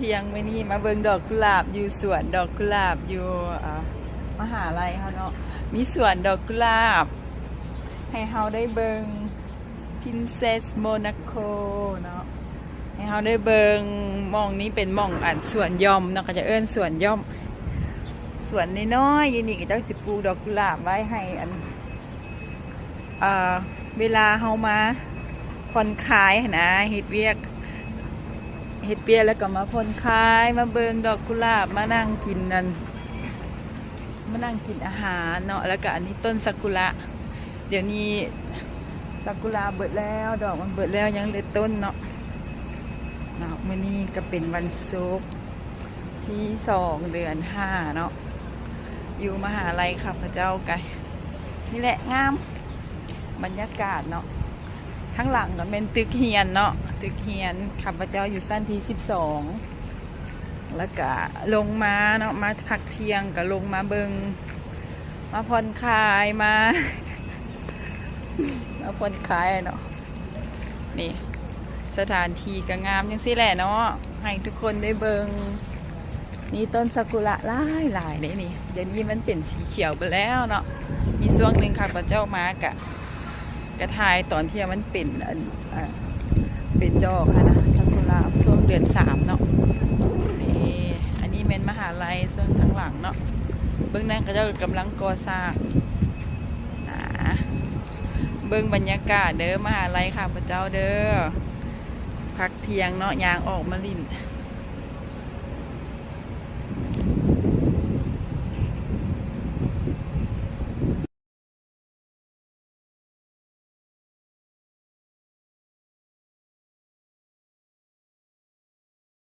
ທ່ຽງມື້ນີ້ມາເບິ່ງດອກກຸຫຼາບຢູ່ສວນດອກກຸຫຼາບຢູ່ ເອີ ມະຫາໄລເຮົາເນາະ ມີສວນດອກກຸຫຼາບໃຫ້ເຮົາໄດ້ເບິ່ງ Princess Monaco ເນາະ ໃຫ້ເຮົາໄດ້ເບິ່ງ. ໝ່ອງນີ້ເປັນໝ່ອງ ອັນ ສວນຢ່ອມເນາະ ເຂົາຈະເອີ້ນສວນຢ່ອມ ສວນນ້ອຍໆຢູ່ນີ້ ເຂົາເຈົ້າຊິປູກດອກກຸຫຼາບໄວ້ໃຫ້ ອັນ ເອີ ເວລາເຮົາມາຜ່ອນຄາຍຫັ້ນນະ ເຮັດວຽກ ເຮັດວຽກແລ້ວກໍມາຜ່ອນຄາຍ ມາເບິ່ງດອກກຸຫຼາບ ມານັ່ງກິນ ອັນ ມານັ່ງກິນອາຫານເນາະ. ແລ້ວກໍອັນນີ້ຕົ້ນຊາກຸຣະ ດຽວນີ້ຊາກຸຣະເບິດແລ້ວ ດອກມັນເບິດແລ້ວ ຍັງເຫຼືອຕົ້ນເນາະ ເນາະ. ມື້ນີ້ກໍເປັນວັນສຸກທີສອງເດືອນຫ້າເນາະ ຢູ່ມະຫາໄລຂ້າພະເຈົ້າກະ ນີ້ແຫຼະ ງາມ ບັນຍາກາດເນາະ. ທາງຫຼັງກໍແມ່ນຕຶກຮຽນເນາະ ຕຶກຮຽນ ຂ້າພະເຈົ້າຢູ່ຊັ້ນທີສິບສອງ ແລ້ວກະລົງມາເນາະ ມາພັກທ່ຽງ ກະລົງມາເບິ່ງ ມາຜ່ອນຄາຍ ມາ ມາຜ່ອນຄາຍເນາະ. ນີ້ ສະຖານທີ່ກໍງາມຈັ່ງຊີ້ແຫຼະເນາະ ໃຫ້ທຸກຄົນໄດ້ເບິ່ງ. ນີ້ຕົ້ນຊາກຸຣະຫຼາຍໆເດ້ນີ້ ດຽວນີ້ມັນເປັນສີຂຽວໄປແລ້ວເນາະ. ມີຊ່ວງໜຶ່ງຂ້າພະເຈົ້າມາກະ ກະຖ່າຍຕອນທີ່ມັນເປັນ ອັນ ເປັນດອກຫັ້ນນະ ຊາກຸຣະ ຊ່ວງເດືອນສາມເນາະ. ນີ້ ອັນນີ້ແມ່ນມະຫາໄລ ສ່ວນທາງຫຼັງເນາະ ເບື້ອງນັ້ນເຂົາເຈົ້າກຳລັງກໍ່ສ້າງ. ອາ ເບິ່ງບັນຍາກາດເດີ ມະຫາໄລຂ້າພະເຈົ້າເດີ ພັກທ່ຽງເນາະ ຍ່າງອອກມາຫຼິ້ນ